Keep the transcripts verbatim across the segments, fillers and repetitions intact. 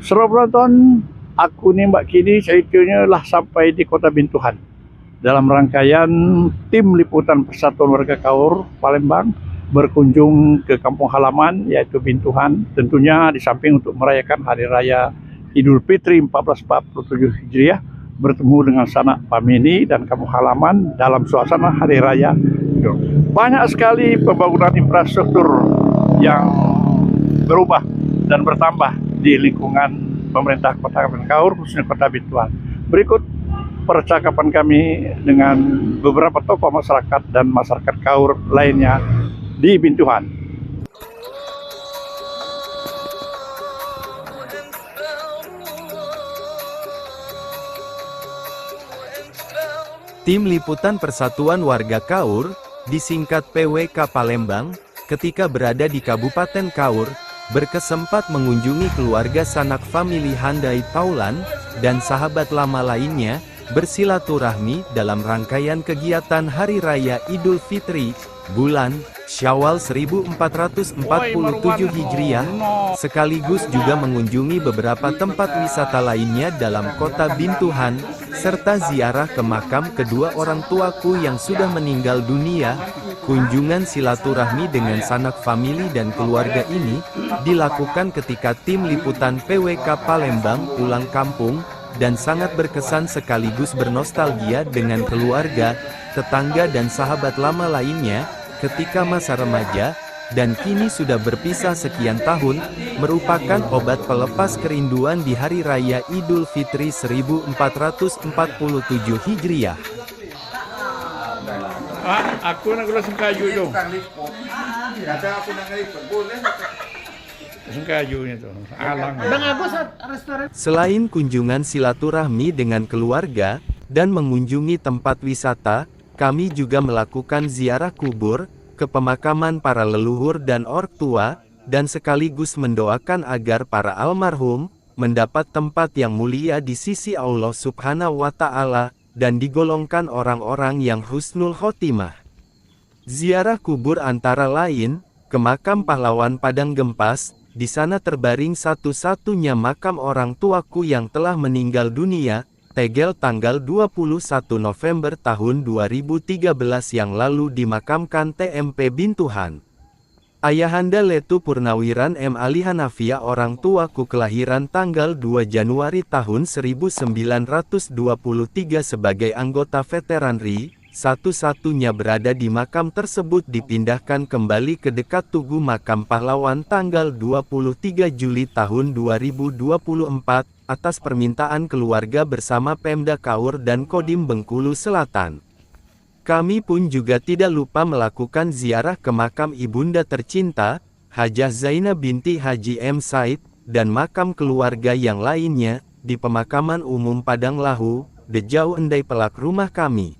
Selamat penonton, aku ni Mbak Kini ceritonyo lah sampai di Kota Bintuhan. Dalam rangkaian tim liputan Persatuan Warga Kaur Palembang berkunjung ke kampung halaman, yaitu Bintuhan, tentunya di samping untuk merayakan Hari Raya Idul Fitri empat belas empat puluh tujuh Hijriah, bertemu dengan sanak famili dan kampung halaman dalam suasana Hari Raya Idul. Banyak sekali pembangunan infrastruktur yang berubah dan bertambah di lingkungan pemerintah Kota Kabupaten Kaur, khususnya Kota Bintuhan. Berikut percakapan kami dengan beberapa tokoh masyarakat dan masyarakat Kaur lainnya di Bintuhan. Tim Liputan Persatuan Warga Kaur, disingkat P W K Palembang, ketika berada di Kabupaten Kaur, berkesempat mengunjungi keluarga sanak famili Handai Taulan dan sahabat lama lainnya, bersilaturahmi dalam rangkaian kegiatan Hari Raya Idul Fitri, bulan Syawal seribu empat ratus empat puluh tujuh Hijriah, sekaligus juga mengunjungi beberapa tempat wisata lainnya dalam kota Bintuhan, serta ziarah ke makam kedua orang tuaku yang sudah meninggal dunia. Kunjungan silaturahmi dengan sanak famili dan keluarga ini dilakukan ketika tim liputan P W K Palembang pulang kampung dan sangat berkesan sekaligus bernostalgia dengan keluarga, tetangga dan sahabat lama lainnya ketika masa remaja, dan kini sudah berpisah sekian tahun, merupakan obat pelepas kerinduan di Hari Raya Idul Fitri seribu empat ratus empat puluh tujuh Hijriah. Ah, aku nak kena sengkaju tu. Sengkaju ni tu. Alang. Bang Agus, restoran. Selain kunjungan silaturahmi dengan keluarga dan mengunjungi tempat wisata, kami juga melakukan ziarah kubur ke pemakaman para leluhur dan org tua, dan sekaligus mendoakan agar para almarhum mendapat tempat yang mulia di sisi Allah Subhanahu wa Ta'ala dan digolongkan orang-orang yang husnul khotimah. Ziarah kubur antara lain ke makam pahlawan Padang Gempas, di sana terbaring satu-satunya makam orang tuaku yang telah meninggal dunia, tegel tanggal dua puluh satu November tahun dua ribu tiga belas yang lalu dimakamkan T M P Bintuhan. Ayahanda Letu Purnawiran M Ali Hanafiah, orang tuaku kelahiran tanggal dua Januari tahun seribu sembilan ratus dua puluh tiga, sebagai anggota veteran ri, satu-satunya berada di makam tersebut, dipindahkan kembali ke dekat tugu makam pahlawan tanggal dua puluh tiga Juli tahun dua ribu dua puluh empat, atas permintaan keluarga bersama Pemda Kaur dan Kodim Bengkulu Selatan. Kami pun juga tidak lupa melakukan ziarah ke makam ibunda tercinta, Hajah Zainab binti Haji M Said, dan makam keluarga yang lainnya, di pemakaman umum Padang Lahu, dejau endai pelak rumah kami.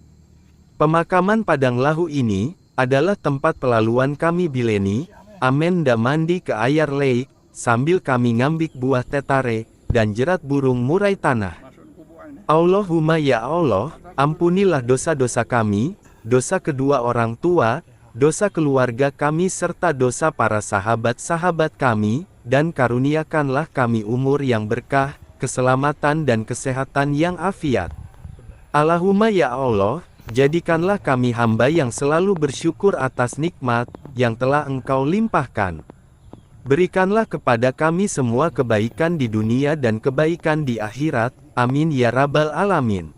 Pemakaman Padang Lahu ini adalah tempat pelaluan kami bileni amen ndak mandi ke ayar leik, sambil kami ngambik buah tetare dan jerat burung murai tanah. Allahumma ya Allah, ampunilah dosa-dosa kami, dosa kedua orang tua, dosa keluarga kami serta dosa para sahabat-sahabat kami, dan karuniakanlah kami umur yang berkah, keselamatan dan kesehatan yang afiat. Allahumma ya Allah, jadikanlah kami hamba yang selalu bersyukur atas nikmat yang telah Engkau limpahkan. Berikanlah kepada kami semua kebaikan di dunia dan kebaikan di akhirat. Amin ya rabbal alamin.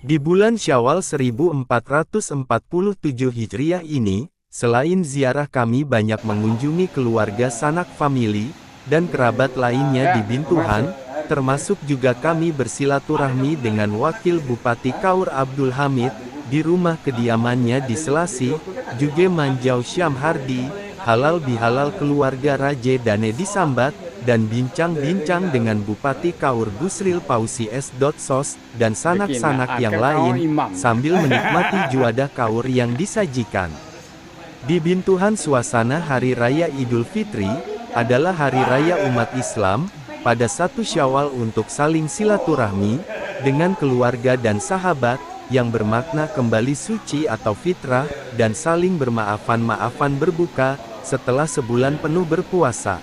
Di bulan Syawal seribu empat ratus empat puluh tujuh Hijriah ini, selain ziarah, kami banyak mengunjungi keluarga sanak famili dan kerabat lainnya di Bintuhan, termasuk juga kami bersilaturahmi dengan Wakil Bupati Kaur Abdul Hamid di rumah kediamannya di Selasih, juga Manjau Syam Hardi, halal bihalal keluarga Raje Dane di Sambat, dan bincang-bincang dengan Bupati Kaur Busril Pausi S. Sos, dan sanak-sanak yang lain, sambil menikmati juadah kaur yang disajikan. Di Bintuhan, suasana Hari Raya Idul Fitri adalah hari raya umat Islam, pada satu Syawal, untuk saling silaturahmi dengan keluarga dan sahabat, yang bermakna kembali suci atau fitrah, dan saling bermaafan-maafan berbuka, setelah sebulan penuh berpuasa.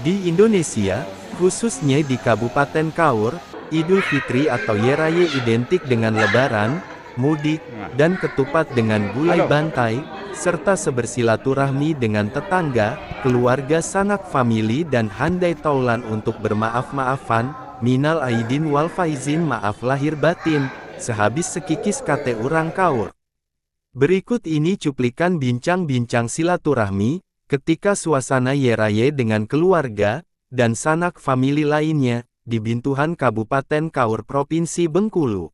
Di Indonesia, khususnya di Kabupaten Kaur, Idul Fitri atau Yeraye identik dengan Lebaran, mudik, dan ketupat dengan gulai bantai, serta sebersilaturahmi dengan tetangga, keluarga, sanak famili, dan handai taulan untuk bermaaf-maafan, minal aidin wal faizin, maaf lahir batin, sehabis sekikis kate urang Kaur. Berikut ini cuplikan bincang-bincang silaturahmi ketika suasana Yeraye dengan keluarga dan sanak famili lainnya di Bintuhan, Kabupaten Kaur, Provinsi Bengkulu.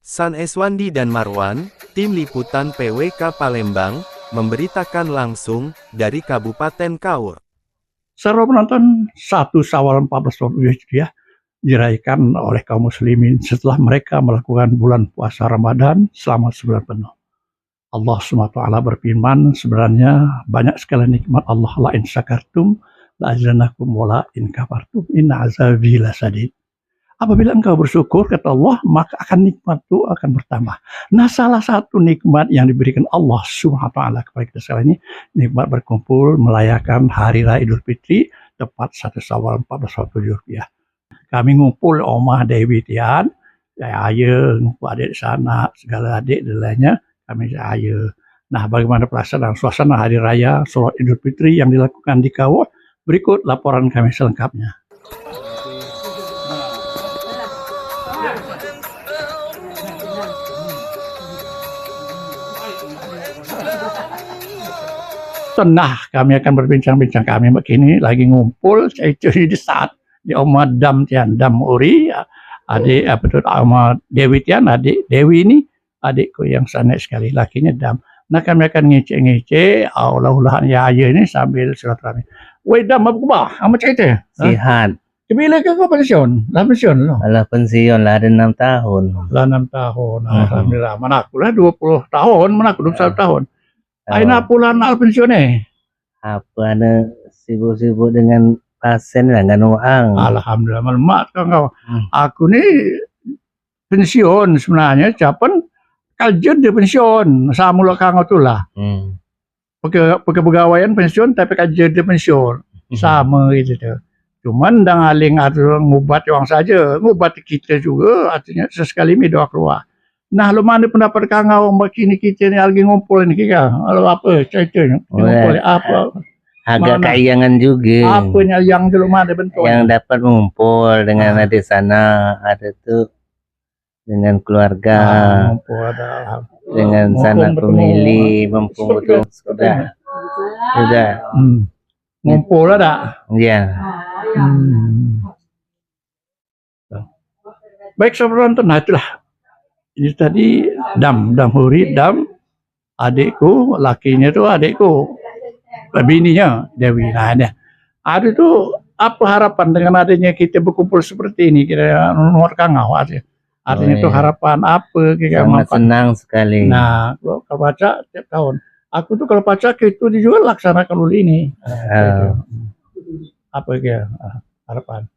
San Eswandi dan Marwan, Tim Liputan P W K Palembang, memberitakan langsung dari Kabupaten Kaur. Saudara penonton, satu Syawal empat belas empat puluh tujuh Hijriah dirayakan oleh kaum muslimin setelah mereka melakukan bulan puasa Ramadan selama sebulan penuh. Allah Subhanahu wa Taala berfirman, sebenarnya banyak sekali nikmat Allah, "La in syakartum la azidannakum wa la in kafartum inna azabi lasyadid." Apabila engkau bersyukur, kata Allah, maka akan nikmat tu akan bertambah. Nah, salah satu nikmat yang diberikan Allah Subhanahu wa Taala kepada kita sekalian ini, nikmat berkumpul merayakan Hari Raya Idul Fitri tepat satu Syawal empat belas empat puluh tujuh Hijriah. Kami ngumpul omah Dewi Tian, ya, aye, ngumpul adik sanak, segala adik dan lainnya, kami aye. Nah, bagaimana pelaksanaan suasana hari raya sholat Idul Fitri yang dilakukan di Kaur? Berikut laporan kami selengkapnya. Nah, kami akan berbincang-bincang, kami begini lagi ngumpul, itu di saat di Oma Dam Tian, Dam Uri, adik apa tu, Oma Dewi Tian, adik Dewi ni, adikku yang sanek sekali, lakinya Dam. Nah, kami akan ngecek-ngecek, ulah-ulahan ya aye ni sambil silaturahmi. Weh Dam, apa khabar? Amat cerita? Hah? Sihat. Kebila ke kau pensiun? Lah pensiun lo. Alah pensiun lah ada enam tahun. Lah enam tahun. Mhm. Alhamdulillah. Mana aku lah dua puluh tahun, mana aku dua puluh satu tahun. Aina pula nak pensiun eh? Apa anu sibuk-sibuk dengan pasien lah, dengan orang. Alhamdulillah, melemak kau. Hmm. Aku ni pensiun sebenarnya, capen kerja dia pensiun, sama lo kau tu lah. Hmm. Peke-, peke pegawaian pensiun, tapi kerja dia pensiun. Hmm. Sama gitu tu. Cuman dang aling atu ngubat orang saja, ngubat kita juga, artinya sesekali mi doa keluar. Nah, lu mana pendapat kangau bak kini kite ni lagi ngumpul ni, kira? Lalu apa ceritanya? Ngumpul apa? Agak kaiangan juga. Apa yang, yang belum ada bentuk? Yang dapat mengumpul dengan adik sana, ada tu dengan keluarga, dengan sanak famili, mumpung betul sudah. Sudah. Hmm. Ngumpul ada? Iya. Hmm. Baik, saudara penonton, nah itulah. Ini tadi Dam, Dam Huri, Dam, adikku, lakinya tu adikku, bininya Dewi. Nah, ini. Ada tu apa harapan dengan adanya kita berkumpul seperti ini, kira nuar kangau aja. Artinya tu harapan apa kita? Sangat senang sekali. Nah, kalau, kalau pacak tiap tahun. Aku tu kalau pacak itu juga laksanakan dulu ini. Nah, itu. Apa kira harapan?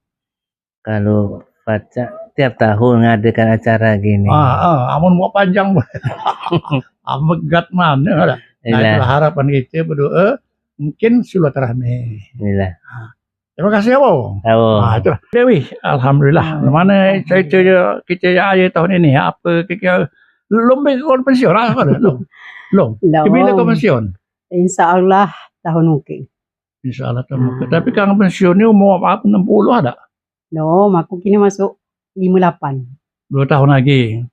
Kalu pacak tiap tahun ngadakan acara gini. Ah, ah, amun buat panjang. Amegat mana lah. Nah, itulah harapan kita berdoa, mungkin silaturahmi. Inilah. Ah. Terima kasih, Abo. Abo. Ah, itulah. Dewi, alhamdulillah. Mana cerita kita ya, akhir tahun ini, apa kira lomba kau pensiun lah, apa dah? Lom. Lom. Lom. Bila kau pensiun? Insya Allah tahun mungkin. Insya Allah tahun mungkin. Tapi kang pensiun ni umur apa, enam puluh ada? Lom, aku kini masuk lima lapan. Dua tahun lagi.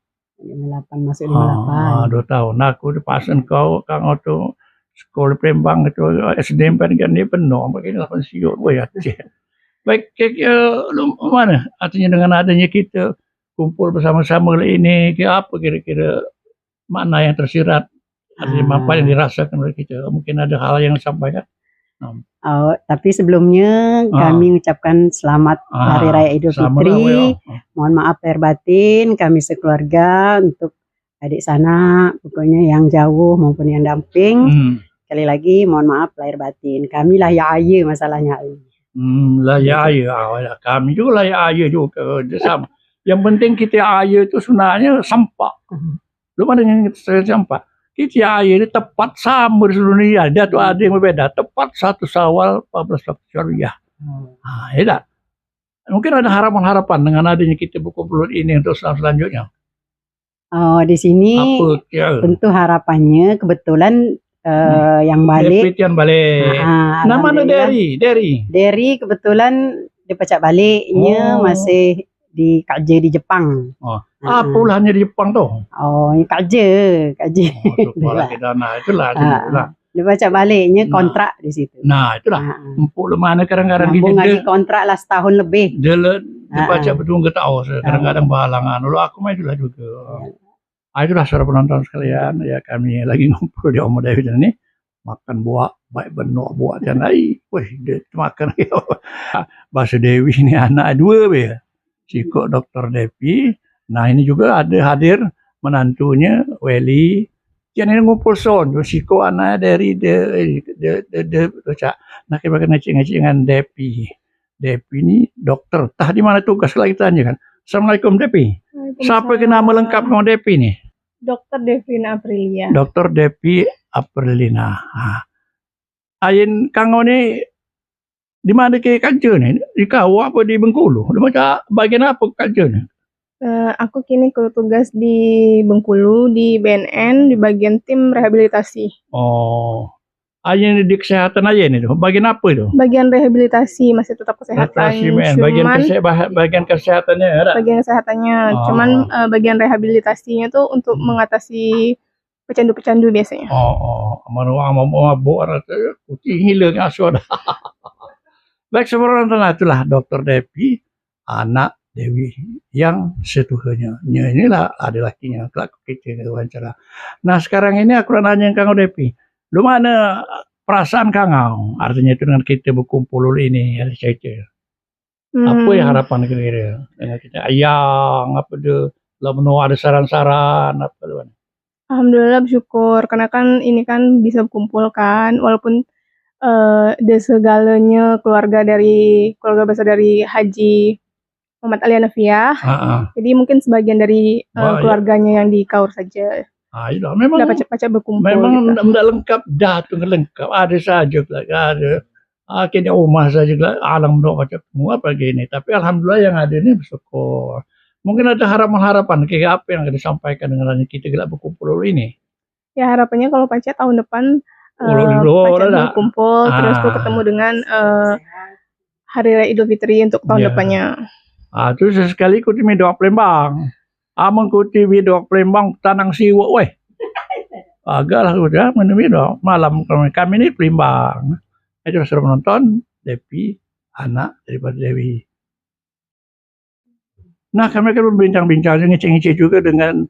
Lima lapan, masuk lima lapan. Ah, dua tahun. Aku tu pasen kau, kang tu sekolah Palembang tu, S D M kan dia penuh, begini lah pensiun. Woi, Aceh. Baik, ke, ke, lu mana? Artinya dengan adanya kita kumpul bersama-sama ini, ke apa kira-kira makna yang tersirat, artinya apa yang dirasakan oleh kita? Mungkin ada hal yang disampaikan. Hmm. Oh, tapi sebelumnya kami ucapkan selamat Hari Raya Idul Fitri. Mohon maaf lahir batin kami sekeluarga untuk adik sanak, pokoknya yang jauh maupun yang damping. Hmm. Sekali lagi mohon maaf lahir batin. Kami lah ya aye masalahnya. Hmm, lah ya aye. Ah, ya, kami juga lah ya aye juga. Dia sama. Yang penting kita aye tu sebenarnya sempak. Belum ada yang kita sempak. Kite aye ni tepat samo di seluruh dunia. Dak ado yang berbeda. Tepat satu Syawal empat belas empat puluh Hijriah. Hmm. Ha, ya dak? Mungkin ada harapan-harapan dengan adanya kita berkumpul ini untuk sel-, selanjutnya. Oh, di sini apa, ya, tentu harapannya kebetulan, eh, hmm, yang balik. David yang balik. Ah, ah, nah, mana alhamdulillah. Derry? Derry? Derry kebetulan dia pacak balik, nya, oh, masih di kerja di Jepang. Oh. Ah, ah. Apa ulahnya di Jepang tu? Oh, kerja, kerja. Oh, tu kuala kita, nah, itulah, ah, itulah. Dia pacak balik, nya, nah, kontrak di situ. Nah, itulah. Ah, ah. Empuk lemah ni kadang-kadang nyambung lagi kontrak lah setahun lebih. Dia le-, dia, ah, pacak, ah, bertunggu taun, kadang-kadang berhalangan. Lalu aku mah itulah juga. Ya. Ah, itulah, saudara penonton sekalian, ya, kami lagi ngumpul di Omo David ni. Makan buak, baik benok buak tian ai. Weh, dia makan. Bahasa Dewi ni anak dua be. Sikok Doktor Depi. Nah, ini juga ada hadir menantunya, Weli. Tian ini ngumpul son, sikok anak dari de, de, de, de, de, cak. Nah, kita ngecek-ngecek dengan Depi. Depi ni dokter. Tah di mana tugas lagi tanya kan? Assalamualaikum, Depi. Waalaikumsalam. Siapa ke nama lengkap kau, Depi ni? Dokter Devina Aprilia. Dokter Depi Aprilina. Ha. Ayen kangau ni di mana ke kerja ni? Di kau apa di Bengkulu? Di mana, bagian apa kerja ni? Eh, aku kini bertugas di Bengkulu, di B N N, di bagian tim rehabilitasi. Oh. Aye ni di kesehatan aye ni tu. Bagian apa tu? Bagian rehabilitasi, masih tetap kesehatan. Rehabilitasi, men. Bagian cuman kese-, bah-, bagian kesehatannya ada? Bagian kesehatannya. Oh. Cuman, eh, bagian rehabilitasinya tu untuk, hmm, mengatasi pecandu-pecandu biasanya. Oh, oh. Amun wong mabuk-mabuk, rasa kucing gila ngasuh dah. Baik, sempurna, itulah Dokter Depi, anak Dewi yang setuhanya. Nya inilah ada lakinya, kelak kita wawancara. Nah, sekarang ini aku nak nanya kangau Depi. Lu mana perasaan kangau? Artinya itu dengan kita berkumpul ini, ada cerita. Hmm. Apa yang harapan kira-kira dengan kita? Ayang, apa tu? Lah, meno ada saran-saran, apa tu? Alhamdulillah, bersyukur. Karena kan ini kan bisa berkumpul kan, walaupun, eh, de segalanya keluarga dari, keluarga besar dari Haji Muhammad Ali Hanafiah. Ha, ha. Jadi mungkin sebagian dari, eh, wah, iya, keluarganya yang di Kaur saja. Ah, iya, memang dah pacak-pacak berkumpul memang gitu. Ndak, ndak lengkap dah tu, ndak lengkap. Ada saja lah, ada. Ah, kini rumah saja lah, alang dok macam semua pagi ni. Tapi alhamdulillah yang ada ni bersyukur. Mungkin ada harapan-harapan, kira apa yang disampaikan dengan kita gelak berkumpul ini? Ya, harapannya kalau pacak tahun depan, oh, eh, lebih pacak dah berkumpul, terus tu, ah, ketemu dengan, eh, Hari Raya Idul Fitri untuk tahun, ya, depannya. Ah, tu sesekali ku ti midok Palembang. Amun ku ti midok Palembang, tanang siwuk, weh. Agak lah ku dah, mana midok. Malam kami, kami ni Palembang. Itu suruh menonton, Depi, anak daripada Dewi. Nah, kami akan berbincang-bincang, ngecek-ngecek juga dengan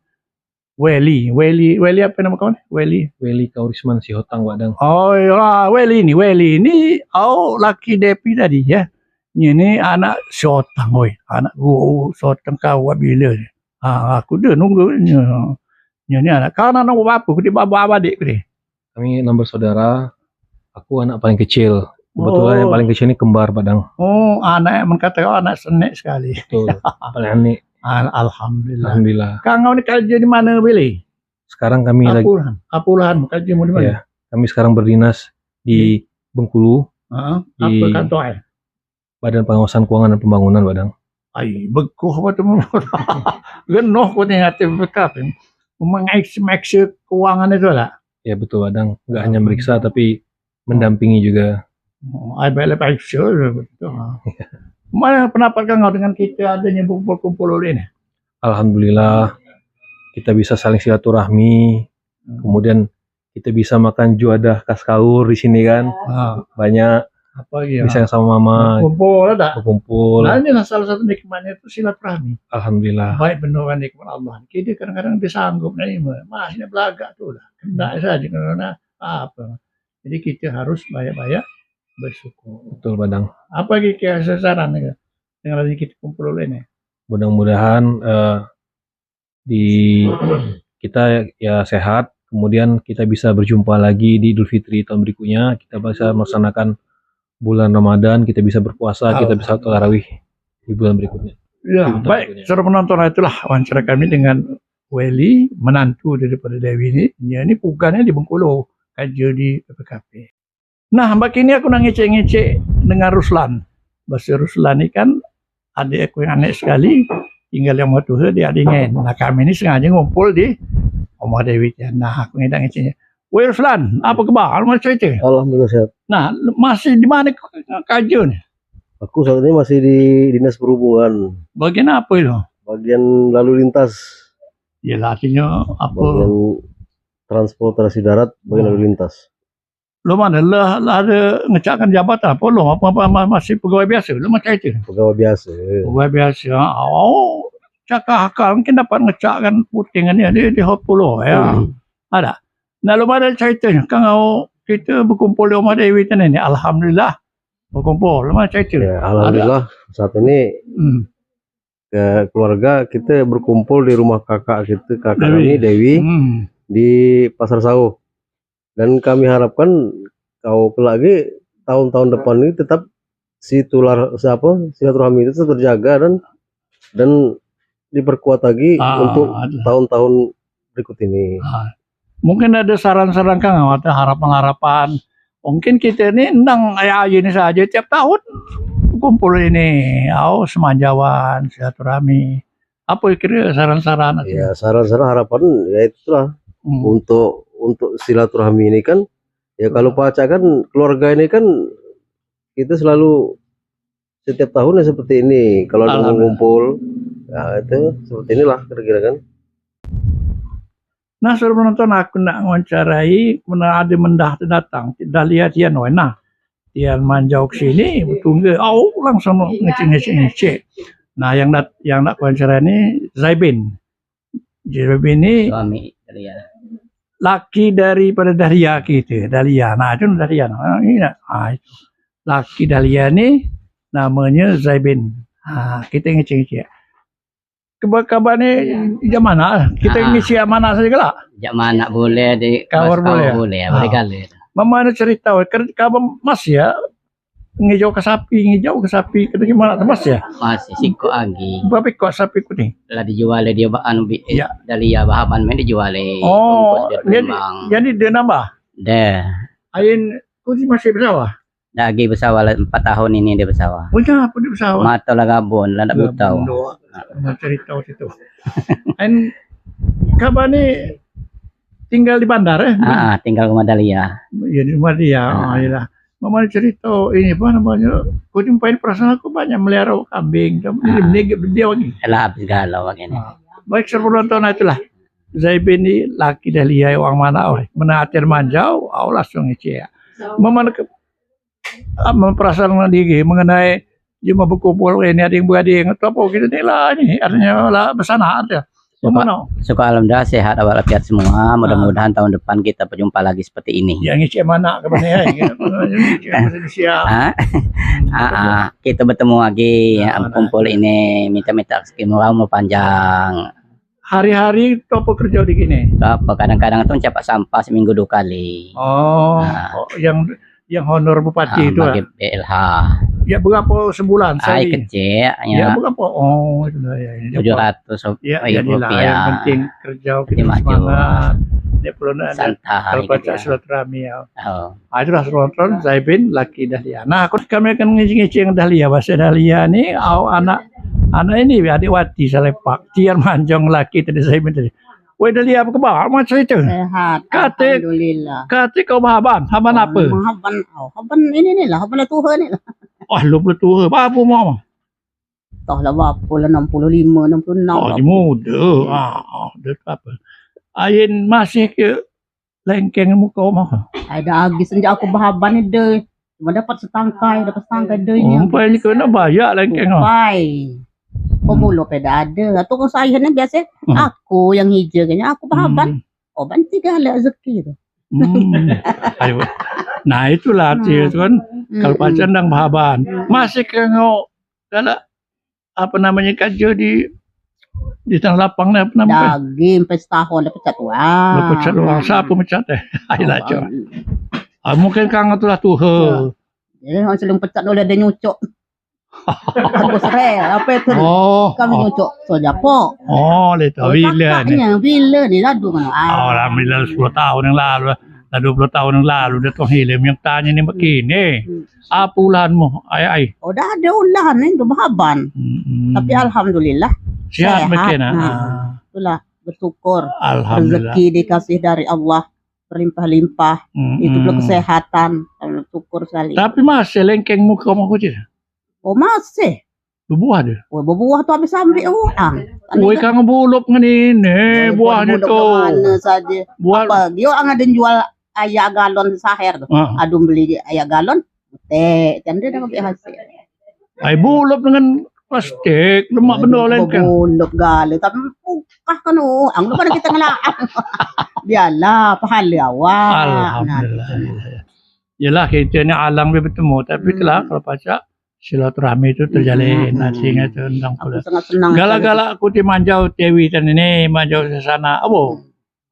Weli. Weli, Weli apa nama kawan? Weli. Weli Kaurisman Sihotang, Pak Dang. Oh, iya, Weli ni, Weli ni, au, laki Depi tadi, ya. Ini anak Sihotang, oi. Anak gua Sihotang kau bila ni. Ha, aku dah nunggu ni. Ini anak kau, anak nombor berapa? Aku di bawah adik aku ni. Kami enam bersaudara. Aku anak paling kecil. Kebetulan yang, oh, paling kecil ni kembar, Pak Dang. Oh, anak, men kata kau, anak senek sekali. Betul. Paling anik. Al-, alhamdulillah. Alhamdulillah. Kang, kau ni kerja di mana, Billy? Sekarang kami lagi, apa ulahan? Apa ulahan? Kerja mau di mana? Ya, kami sekarang berdinas di, hmm, Bengkulu. Heeh. Di apa kantor, eh? Badan Pengawasan Keuangan dan Pembangunan, Pak Dang. Ai, begoh apa tu? Genuh ku tengok B K P. Mengekse-mekse keuangan itu lah. Ya, betul, Pak Dang. Enggak hanya meriksa, tapi mendampingi juga. Oh, ai, baik lah, baik, sure, betul. Mana pendapat kau dengan kita adanya kumpul-kumpul ini? Alhamdulillah, kita bisa saling silaturahmi. Hmm. Kemudian kita bisa makan juadah khas Kaur di sini kan. Ah. Banyak. Apa lagi, bisa, ah, yang sama mama. Berkumpul, ada? Berkumpul. Nah, inilah salah satu nikmatnya itu silaturahmi. Alhamdulillah. Baik benar nikmat Allah. Kita kadang-kadang disanggup, nah, ini masih belagak tu lah. Kena saja, kena apa. Jadi kita harus banyak-banyak bersyukur. Betul, Pak Dang. Apa lagi kira sasaran ni? Dengan lagi kita kumpul ini. Mudah-mudahan, eh, di kita ya sehat, kemudian kita bisa berjumpa lagi di Idul Fitri tahun berikutnya, kita bisa melaksanakan bulan Ramadan, kita bisa berpuasa, kita bisa tarawih di bulan berikutnya. Ya, di tahun berikutnya. Baik, saudara penonton, itulah wawancara kami dengan Weli, menantu daripada Dewi ni, dia ni pugannyo di Bengkulu, kerja di P P K P. Nah, bak kini aku nak ngecek-ngecek dengan Ruslan. Bahasa Ruslan ni kan adik aku yang anak sekali, tinggal yang mau tuha di Adingen. Nah, kami ni sengaja ngumpul di rumah Dewi. Nah, aku ngedak ngecek. Woi Ruslan, apa khabar? Macam itu. Alhamdulillah sehat. Nah, masih di mana kerja ni? Aku saat ini masih di Dinas Perhubungan. Bagian apa itu? Bagian lalu lintas. Yalah, artinya apa? Bagian transportasi darat, bagian lalu lintas. Lu mana lah, lah ada ngecakkan jabatan apa lu? Apa, apa ma- masih pegawai biasa? Lu macam itu. Pegawai biasa. Pegawai biasa. Oh, cakah akal mungkin dapat ngecakkan putingan dia di, di Hot Pulau ya. Hmm. Ada. Nah, lu mana ceritanya? Kan kita berkumpul di rumah Dewi tadi ni. Alhamdulillah. Berkumpul. Lu mana ceritanya? Ya, alhamdulillah saat ini hmm. Ke keluarga kita berkumpul di rumah kakak kita, kakak Dewi. Kami Dewi hmm. Di Pasar Sauh. Dan kami harapkan kau kelak lagi tahun-tahun depan ini tetap si tular siapa silaturahmi itu tetap terjaga dan dan diperkuat lagi ah, untuk tahun-tahun berikut ini. Ah. Mungkin ada saran-saran Kang, ada harapan-harapan. Mungkin kita ni endang ayo ini saja tiap tahun kumpul ini, au semanjawan, silaturahmi. Apa kira saran-saran? Ya, saran-saran harapan ya itulah hmm. Untuk untuk silaturahmi ini kan ya kalau pacak kan keluarga ini kan kita selalu setiap tahun ya seperti ini kalau ada ngumpul ya itu seperti inilah kira-kira kan. Nah, saudara penonton, aku nak ngewawancarai, mana ada mendah tu datang, Dahlia Tian, weh, nah, Tian manjau ke sini, betungga, au, langsung ngecek-ngecek-ngecek. Nah, yang dat, yang nak kuwawancarai ni Zaibin. Zaibin ni suami Dahlia. Laki daripada Dahlia kita, Dahlia. Nah, itu Dahlia. Nah, ini, nah, itu. Laki Dahlia ni namanya Zaibin. Ha, kita ngecek-ngecek. Kabar-kabar ni jam mana? Kita ah. Ngisi amanah saja lah. Jam mana boleh di kabar boleh. Boleh, boleh ah. Boleh kali. Mama ada cerita, kabar Mas ya, ngejau ke sapi, ngejau ke sapi, kata gimana Mas ya? Masih sikok lagi. Berapa ekor sapi ku ni? Lah dijual dia bak anu bi, ya. Dahlia bahaban main dijual. Oh, jadi dia nambah? Deh. Ain ku masih besawah? Dah agi besawah lah, empat tahun ini dia besawah. Oh, ya, apa dia besawah? Mata lah gabon, lah dak buta. Gabon doang. Nah, cerita situ. An kabar ni tinggal di bandar eh? Ah, tinggal rumah Dahlia. Ya di rumah dia. Ah, iyalah. Mama cerita ini apa namanya? Kau jumpai perasaan aku banyak melihara kambing. Dia dia lagi. Lah habis galau begini. Ah. Baik, sepenonton itulah. Zaibin ni laki Dahlia orang mana oi. Mana atir manjau, au langsung ngecek. Mama ke ah, memperasaan diri mengenai cuma berkumpul ini ading berading atau apa kita ni lah ni artinya lah besanak aja. Suka, suka alhamdulillah sehat walafiat semua. Mudah-mudahan tahun depan kita berjumpa lagi seperti ini. Yang ngecek mana ke mana ya? Siap. Ah, ah, kita bertemu lagi ya, kumpul ini minta-minta rezeki murah umur panjang. Hari-hari tu apa kerja di kini? Tu apa, kadang-kadang tu mencapak sampah seminggu dua kali. Oh, yang yang honor bupati tu bagi B L H. Ya berapa sebulan sekali? Ai kecil ya. Ya berapa? Oh, itu dah ya. Tujuh ratus ya, jadilah rupiah. Yang penting kerja kita semangat. Dia perlu nak santai kalau pacak silaturahmi ya. Oh. Ah, itulah seronton Zaibin laki Dahlia. Nah, aku kami akan ngisi-ngisi yang Dahlia. Bahasa Dahlia ni au anak anak ini adik wati salepak. Tiar manjong laki tadi Zaibin tadi. Weh Dahlia apa khabar? Macam itu. Sehat. Kate, alhamdulillah. Kate kau bahaban, haban apa? Haban, oh, haban ini ni lah, haban tuha ni lah. Wah, lu belum tuha. Berapa umur? Toh lah berapa lah, enam puluh lima, enam puluh enam. Oh, dia muda. Ah, ah, dia apa? Ain masih ke lengkeng muka mah. Ai dah agi sejak aku bahaban ni deh. Cuma dapat setangkai, dapat setangkai deh. Oh, umpai ni kena bayak lengkeng ah. Umpai. Pemula peda ada. Atau kau saya ni biasa aku yang hijau kayaknya aku bahaban. Oh, banci galak rezeki tu. Hmm. Ayo. Nah, itulah arti tu kan. Kalau pacar ndang bahaban. Masih ke ngau galak apa namanya kerja di di tanah lapang ni apa namanya? Daging empat setahun dah pecat orang. Dah pecat orang. Siapa mecat eh? Ayolah, Cok. Ah, mungkin kang tu lah tuha. Jadi orang sebelum pecat oleh dia nyucuk. Aku sere, apa itu? Oh, kami oh. Nyucuk sojapo. Oh, le tu. Bila ni? Kakaknya, bila ni? Ladu mana? Ah. Oh, alhamdulillah, sepuluh tahun yang lalu. Dah dua puluh tahun yang lalu dah tuan hilang yang tanya ni begini. Hmm. Apa ulahanmu? Ai, ai. Oh, dah ada ulahan ni tu bahaban. Hmm. Tapi alhamdulillah. Sehat, sehat. Makin, ah. Ah. Itulah, bersyukur. Alhamdulillah. Rezeki dikasih dari Allah berlimpah-limpah. Hmm. Itu pula kesehatan. Syukur sekali. Tapi masih lengkeng muka mak kucing? Oh, masih. Bebuah dia? Oh, bebuah tu habis ambil orang. Woi, kang buluk ngan ini, buahnyo tu. Mana saja. Buah. Apa, dia orang ada jual ayak galon saher tu. Ah. Adum beli ayak galon, tek, kan dia dah ambil hasil. Ai, buluk dengan plastik, lemak benda lain kan. Buluk gale, tapi mukah kan orang, lu pada kita ngelak. Biarlah, pahala awak. Alhamdulillah. Nah, gitu. Yelah, kita ni alang be betemu, tapi itulah, kalau pacak silaturahmi tu terjalin, asing tu endang pula. Aku sangat senang. Galak-galak aku ti manjau Dewi tadi ni, manjau sesana. Apo?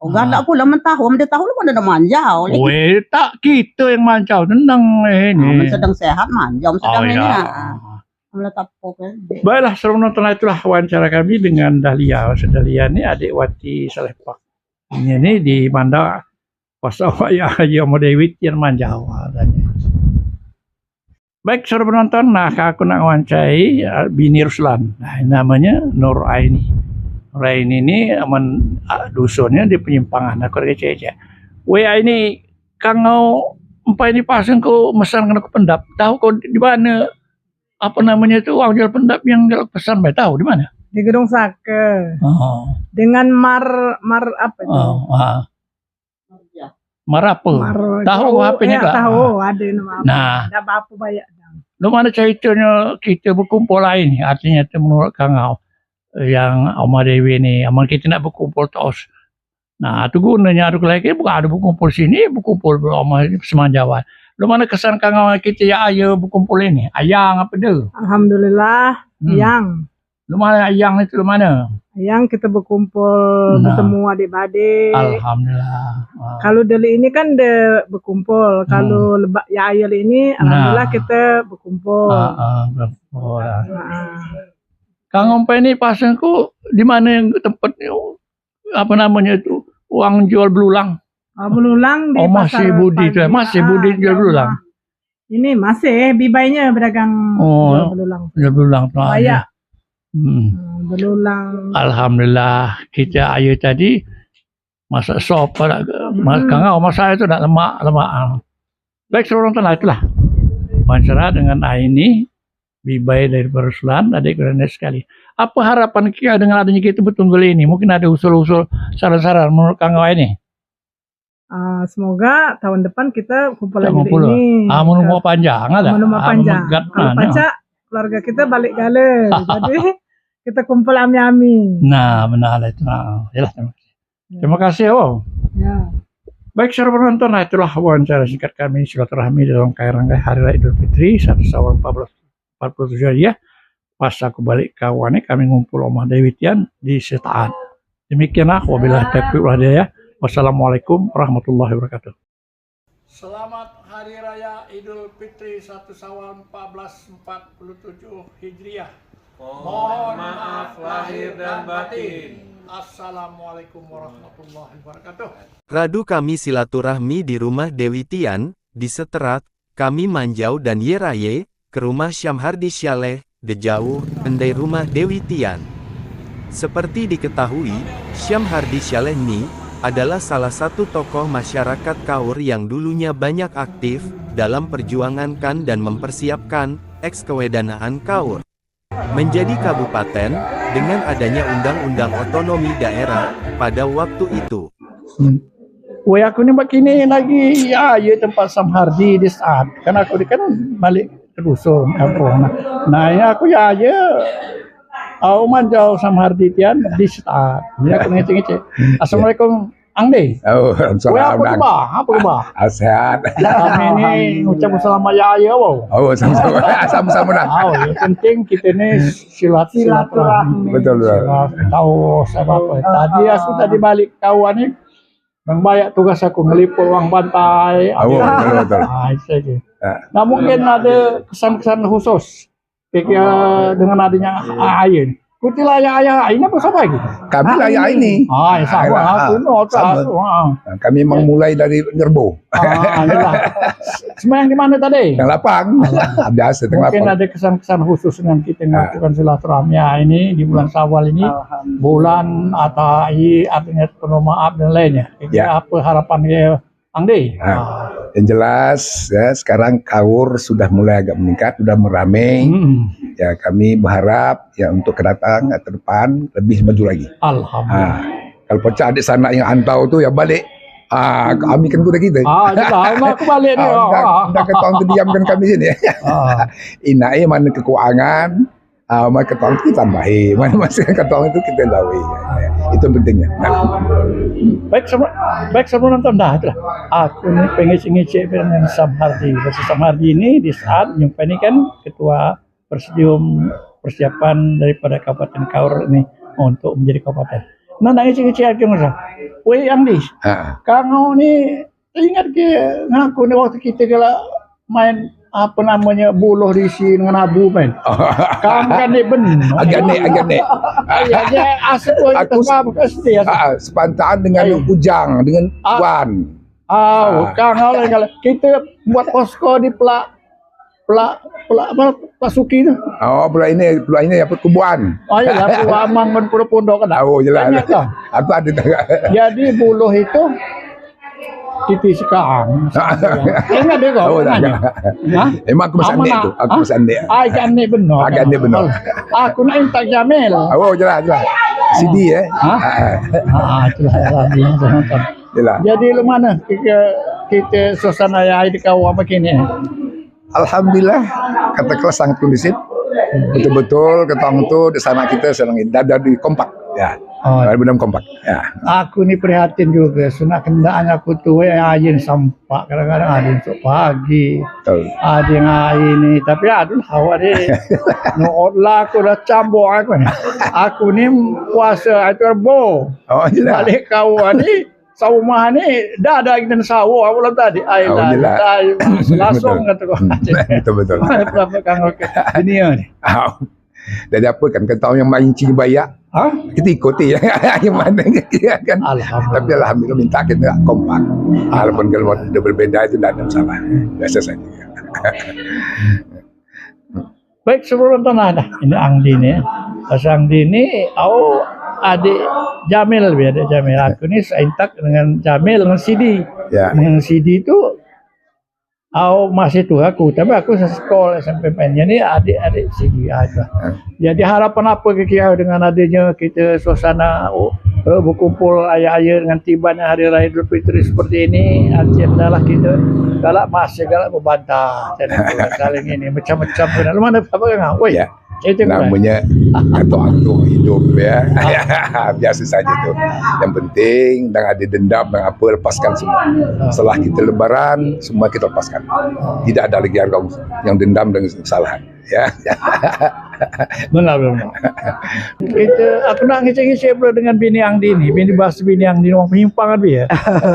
Oh, galak pula men tahu, men dia tahu lu mana nak manjau lagi. Weh, tak kita yang manjau, tenang ini. Ah, men sedang sehat manjau, men sedang ini. Oh, iya. Ah. Mula tak apa kan. Baiklah, saudara penonton, itulah wawancara kami dengan Dahlia. Dahlia ni adik Wati Saleh Pak. Ini ni di Mandar pas awak ya, ya mau Dewi tian manjau katanya. Baik, saudara penonton, nah, aku nak wawancarai, ah, bini Ruslan. Nah, namanya Nur Aini. Nur Aini ni aman, ah, dusunnya di Penyimpangan, aku kecek-kecek. Weh, Aini, kang ngau empai ni pasang ku mesan kena ku pendap. Tahu kau di mana, apa namanya tu, orang jual pendap yang galak pesan bae, tahu di mana? Di Gedong Saka. Oh. Dengan mar, mar apa tu? Oh, ah. Marapa? Tahu H P-nya ya, kak? Tahu, ah. Ada nama apa. Nah. Dah apa banyak dah. Lu mana ceritanyo kita bekumpul lain, artinya tu menurut kang ngau, yang Oma Dewi ni, amun kita nak bekumpul terus. Nah, tu gunanya ada lagi, bukan ada bekumpul sini, bekumpul Oma semanjawan. Lu mana kesan kang ngau kita ya ayo bekumpul ini? Ayang apa tu? Alhamdulillah, hmm. Yang. Lu mana ayang itu, lu mana? Ayang kita bekumpul, nah. Betemu adik-adik. Alhamdulillah. Ah. Kalau dulu ini kan de bekumpul. Hmm. Kalau lebak ya ayo ini, alhamdulillah, nah. Kita bekumpul. Ah, ah, bekumpul. Ah. Kang Ompai ni pasangku di mana yang tempat ni? Apa namanya itu? Uang jual belulang. Ah, belulang di Pasar Pagi. Oh, masih budi tu, eh? Masih budi jual belulang. Ah, ini masih bibainyo bedagang jual belulang. Oh, jual belulang tu aja. Banyak. Hmm. Hmm, belulang. Alhamdulillah, kita ayo tadi masak sop, masak kangau, masak itu nak lemak, lemak. Ah. Baik, saudara penonton, itulah wawancara dengan Aini, bibai dari Ruslan, adik gurane sekali. Apa harapan kita dengan adanya kita betunggul ini? Mungkin ada usul-usul, saran-saran menurut kang ngau ini? Ah, semoga tahun depan kita kumpul lagi ini. Ah, menumbuh panjang ada. Menumbuh panjang. Kalau pacak, keluarga kita balik gale. Jadi, kita kumpul ami-ami. Nah, benar lah itu. Ah, yalah, terima kasih. Ya. Terima kasih, oh. Ya. Baik, saudara penonton, nah, itulah wawancara singkat kami, silaturahmi dalam Kairang Hari Raya Idul Fitri, satu Syawal empat belas empat puluh tujuh Hijriah. Pas aku balik kawan ni, kami ngumpul Omah Dewi Tian di Setaat. Demikianlah, wabillahi taufiq wal hidayah. Wassalamualaikum warahmatullahi wabarakatuh. Selamat Hari Raya Idul Fitri satu Syawal empat belas empat puluh tujuh Hijriah. Mohon maaf lahir dan batin. Assalamualaikum warahmatullahi wabarakatuh. Radu kami silaturahmi di rumah Dewi Tian, di Seterat, kami manjau dan ye raye, ke rumah Syamhardi Syaleh, de jauh, endai rumah Dewi Tian. Seperti diketahui, Syamhardi Syaleh ni adalah salah satu tokoh masyarakat Kaur yang dulunya banyak aktif dalam perjuangan kan dan mempersiapkan eks kewedanaan Kaur menjadi kabupaten dengan adanya Undang-Undang Otonomi Daerah pada waktu itu. Hmm. Woi, aku ni buat kini lagi, ya, ya tempat Samhardi di saat. Kan aku ni kan balik ke dusun, kampung. Nah, nah, ya aku ya, ya, au manjau Samhardi tian di saat. Ya, aku ngecek-ngecek. Assalamualaikum, Ang De. Oh, woi, apa khabar? Apa khabar? Ah, sehat. Kami ni ngucap selamat ya, ya, wow. Oh, sama-sama. Sama-sama dah. Oh, yang penting kita ni silat-, silaturahmi. Betul, betul. Silat-, tahu sebab apa. Tadi aku tadi balik kawan ni, membayar tugas aku ngeliput orang pantai. Oh, betul, betul. Ah, itu saja. Ya. Nah, mungkin ada kesan-kesan khusus. Kira dengan adanya air ni. Kuti layak air ni apa sampai gitu? Kami layak air ni. Ah, ya, sama. Ah, aku no, sama. Aku, ah. Nah, kami memang mulai dari Ngerbo. Ah, iyalah. Semayang di mana tadi? Tengah lapang. Biasa tengah lapang. Mungkin ada kesan-kesan khusus dengan kita melakukan silaturahmi, ah, ini di bulan Syawal ini. Bulan atau i artinya penuh maaf dan lainnya. Kira apa harapan dia, Angdi? Nah, yang jelas ya, sekarang kaur sudah mulai agak meningkat, sudah meramai. Ya, kami berharap ya untuk kedatang ke depan lebih maju lagi. Alhamdulillah. Kalau pecah adik sanak yang antau tu ya balik. Ah, kami kan kuda kita. Ah, jelas. Nah, aku balik ni. Ah, dah, dah ketong tu diamkan kami sini. Inak eh mana kekurangan, ah, mana ketong tu tambahi, mana masih ketong tu kita lawi. Itu pentingnya. Nah. Baik, semua, baik, semua nonton dah itulah. Aku ni pengen ngecek dengan Sam Hardi. Sebab Sam Hardi ni di saat nyampai ni kan ketua presidium persiapan daripada Kabupaten Kaur ni untuk menjadi kabupaten. Nah, nak ngecek-ngecek aku masa. Weh, Angdi, kangau ni ingat ke ngaku ni waktu kita kala main apa namanya buluh di sini dengan abu main. Kangau kan ni benar. Agak ni, agak ni. Iya, dia asik weh, aku kita se- S D ya. Sepantaan dengan Ujang, dengan Wan. Au, kangau lah kalau kita buat posko di pelak Pelak, pelak apa? Pelak Suki tu. Oh, pelak ini, pelak ini apa? Kubuan. Oh, iya, aku amang kan pondok-pondok kan. Oh, jelas. Ingat lah. Aku ada tak? Jadi buluh itu titi sekang. Ingat dia kau? Oh, tak. Hah? Emang aku masih anak tu. Aku masih anak. Ah, jangan ni benar. Ah, jangan ni benar. Aku nak intak Jamil. Oh, jelas, jelas. Sidi eh. Hah? Ah, itulah. Jelas. Jadi lu mana kita, kita suasana ya di kau apa kini? Alhamdulillah, kata kelas sangat kondusif. Betul-betul ketong tu di sana kita senang dada di kompak. Ya. Oh. Dada di kompak. Ya. Aku ni prihatin juga. Sunat kendaknya aku tu eh ayin sampak kadang-kadang ada untuk pagi. Betul. Ada yang hari ni. Tapi aduh awak ni. Nuot lah aku dah cambuk aku ni. Aku ni puasa itu Rebo. Oh, jelas. Balik kau ni Saumah ni dah ada angin sawo aku lah tadi. Ai lah, langsung kata kau. Betul, betul. Berapa kang dunia ni? Jadi apa kan kata yang mancing bayak? Hah? Kita ikuti ya. Yang mana ya kan? Alhamdulillah. Tapi alhamdulillah minta kita kompak. Walaupun kalau ada berbeda itu tidak ada masalah. Biasa saja. Baik, sebelum tanah dah. Ini Angdi ni. Pas Angdi ni, au adik Jamil lebih adik Jamil. Aku ni seintak dengan Jamil dengan Sidi. Ya. Dengan Sidi tu au masih tu aku, tapi aku sekolah S M P P N. Jadi adik-adik Sidi aja. Jadi harapan apa ke kira dengan adanya kita suasana oh, berkumpul ayah-ayah dengan tiba hari raya Idul Fitri seperti ini, artinya adalah kita galak masih galak berbantah. Jadi saling ini macam-macam pun. Lu mana apa kan? Woi. Ya. Itu namanya atur-atur hidup ya. Biasa saja tu. Yang penting jangan ada dendam dan apa lepaskan semua. Setelah kita lebaran semua kita lepaskan. Tidak ada lagi harga yang dendam dan kesalahan. Ya. Benar benar. Kita aku nak ngecek-ngecek pula dengan bini Angdi ni. Bini bahasa bini Angdi orang penyimpang dia.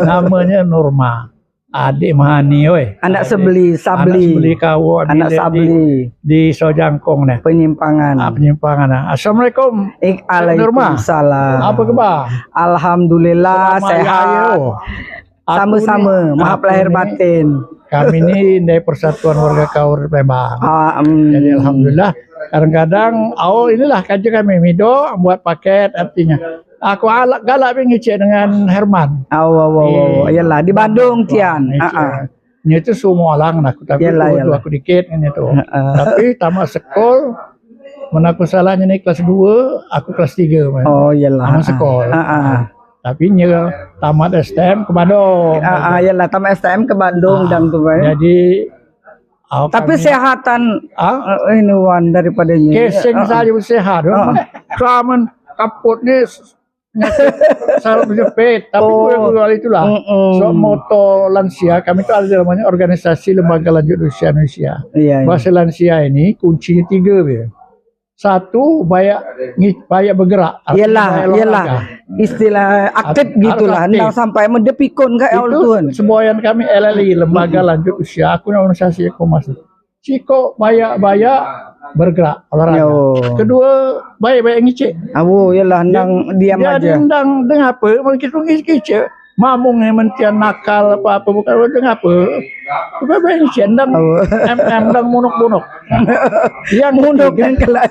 Namanya Norma. Adik Mahani oi. Anak Sabli, Sabli. Anak Sabli kau. Anak Sabli. Di Sojangkong ni. Penyimpangan. Ah, penyimpangan. Assalamualaikum. Waalaikumsalam. Apa khabar? Alhamdulillah sehat. Sama-sama. Maaf lahir batin. Kami ni dari Persatuan Warga Kaur Palembang. Ah, em. Jadi alhamdulillah kadang-kadang oh inilah kerja kami mido buat paket artinya. Aku alak galak be ngicik dengan Herman. Awo awo awo. Iyalah di Bandung tian. Heeh. Nyo tu semua orang aku tapi yalah, yalah. Aku dikit kan tu. Heeh. Tapi tamat sekol men aku salah ni kelas dua, aku kelas tiga man. Oh iyalah. Tamat sekol. Heeh. Tapi nyo tamat S T M ke Bandung. Heeh, iyalah tamat S T M ke Bandung dan tu kan. Jadi Tapi sehatan ini wan daripada ini. Keseng saja sehat. Kamen kaput ni sarap jepit, tapi gula-gula itulah. So moto lansia kami itu ada namanya organisasi lembaga lanjut usia Indonesia. Bahasa lansia ini kuncinya tiga dia. Satu banyak banyak bergerak. Iyalah, iyalah. Istilah aktif gitulah. Ndak sampai mendepikun kayak itu. Semboyan kami L L I, lembaga lanjut usia. Aku nak organisasi Komas. Sikok bayak-bayak bergerak, olahraga. Yo. Kedua, bayak-bayak ngicik. Awo, iyalah, ndang diam aja. Dia ndang, ndang apa, mun kito ngicik, mamung yang mentian nakal apa-apa, bukan ndang apa. Bayak-bayak ngicik, ndang M M, ndang munuk-munuk. Yang munuk ketiga, yang kelak.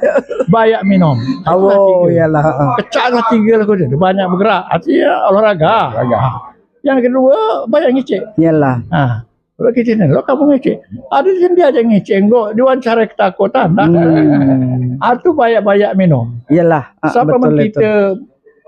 Banyak minum. Awo, iyalah, heeh. Kecak lah tiga lah kau tu, banyak bergerak. Artinya olahraga. Olahraga. Yang kedua, banyak ngicik. Iyalah. Ha. Kalau kita ni, lo kamu ngecek. Ada sendiri aja ngecek. Enggak, dia wawancara ketakutan. Nah. Hmm. Ah, tu banyak-banyak minum. Iyalah, ah, siapa betul men itu. Kita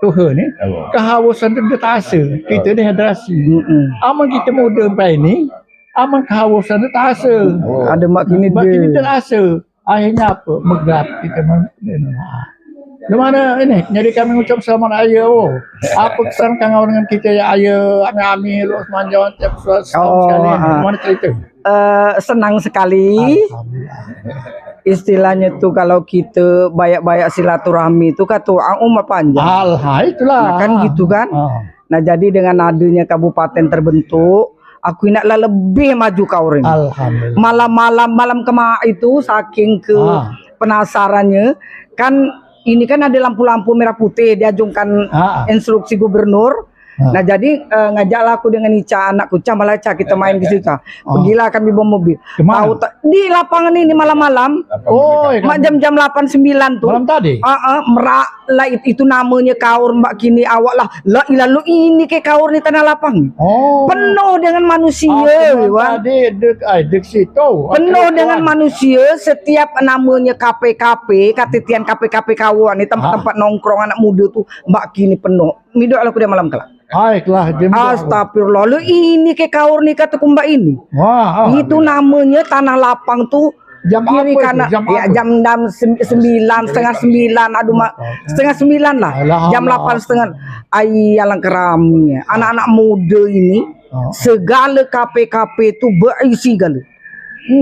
tuha ni, apa? Kehausan tu dia terasa. Betul. Kita dehidrasi. Mm-mm. Amun kita muda empai ni, amun kehausan tu terasa. Oh. Ada mak kini. Mak kini dia terasa. Akhirnya apa? Megat kita men-, ha. Di mana ini? Jadi kami ngucap selamat raya, oh. Apa kesan kangau dengan kita ya, raya, ami-ami, lu semanjang tiap setahun sekali ini. Oh, ha. Mana cerita? Eh, senang sekali. Alhamdulillah. Istilahnya tu kalau kita banyak-banyak silaturahmi tu kata orang umur panjang. Alha, itulah. Nah, kan gitu kan? Ah. Nah, jadi dengan adanya kabupaten terbentuk, aku inaklah lebih maju kaur ini. Alhamdulillah. Malam-malam, malam kema itu, saking ke Ah. penasarannya, kan ini kan ada lampu-lampu merah putih diajungkan Ah. instruksi gubernur. Ah. Nah, jadi, eh, ngajaklah aku dengan Ica, anakku, "Ca, malah, Ca, kita main ke situ, Ca." Ah. Pergilah kami bawa mobil. Kemana? Tahu tak, di lapangan ini malam-malam. Oh, iya. Mak jam-jam lapan sembilan tu. Malam tadi? Ah, ah, merak. Lah, it-, itu namanya kaur, Mbak, kini awak lah. La ilah, lu ini ke kaur ni tanah lapang. Oh. Penuh dengan manusia, Wan. Tadi dek, ai, dek situ. Penuh dengan manusia, setiap namanya kafe-kafe, katitian kafe-kafe kawan ni, tempat-tempat nongkrong anak muda tu, Mbak, kini penuh. Midok lah aku dia malam kelak. Ai, kelah, dia midok aku. Astagfirullah, lu ini ke kaur ni kata ku Mbak ini. Wah, itu alhamdulillah. Namanya tanah lapang tu Jam kiri apa itu? Kanan. Jam ya, apa? Jam enam, sem-, sembilan, setengah sembilan, aduh, mak, setengah sembilan lah. Alah, jam alah. Lapan setengah. Ai, alangkah rame. Anak-anak muda ini, ah, segala kafe-kafe tu berisi gala.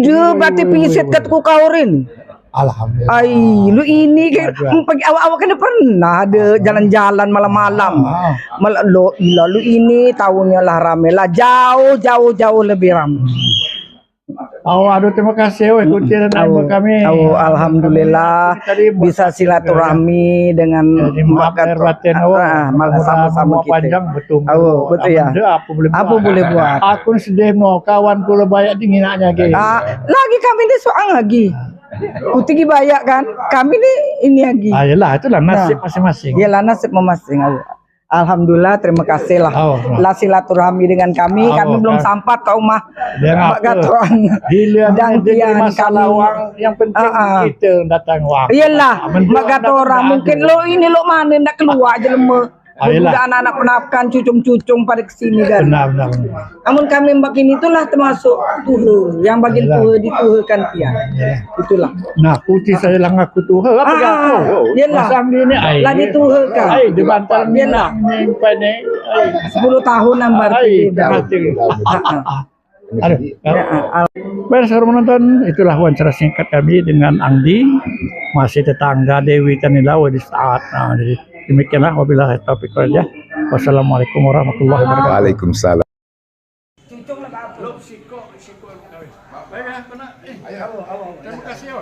Dia berarti pisit kat ku kaurin. Alhamdulillah. Ai, lu ini ke, empat, awak, awak kena pernah ada jalan-jalan malam-malam. Ah. Malam, lo, lo, lu ini tahunnya lah rame lah. Jauh, jauh, jauh lebih rame. Oh, aduh, terima kasih, weh, kutir dan kami. Oh, alhamdulillah, bisa silaturahmi dengan Mak Gatot. Ah, malah sama-sama kita. Panjang, betul. Oh, betul ya. Apa boleh buat? Aku sedih, no, kawan pula banyak dingin nak nyagi. Ah, lagi kami ni soang lagi. Putih banyak kan? Kami ni ini lagi. Ah, yelah, itulah nasib masing-masing. Yelah, nasib masing-masing. Alhamdulillah, terima kasih lah. Oh, lah silaturahmi dengan kami. Oh, kami belum sampat ke rumah Mak Gatot. Giliran dan kian kami. Yang penting kita datang wang. Iyalah, Mak Gatot orang mungkin lo ini lo mana ndak keluar je lema. Ayolah. Budak anak-anak penakan, cucung-cucung pada kesini kan. Benar, benar, benar. Namun kami makin itulah termasuk tuha, yang bagian tuha dituhakan tiang. Itulah. Nah, putih saya lah ngaku tuha, apa ah, dia? Iyalah. Pasang dia ni, ai. Lah dituhakan. Ai, di bantal ni, iyalah. Ni, ni, ni, ai. Sepuluh tahun nambah. Ai, dia dah mati. Ah, ah. Aduh. Ya, ah, ah. Baik, saudara menonton, itulah wawancara singkat kami dengan Angdi, masih tetangga Dewi Tanilau di saat. Nah, jadi demikianlah, wabillahi taufiq wal hidayah. Wassalamualaikum warahmatullahi wabarakatuh. Waalaikumsalam. Belum sikok, sikok kawin. Baik, ya, kena. Eh, terima kasih, ya.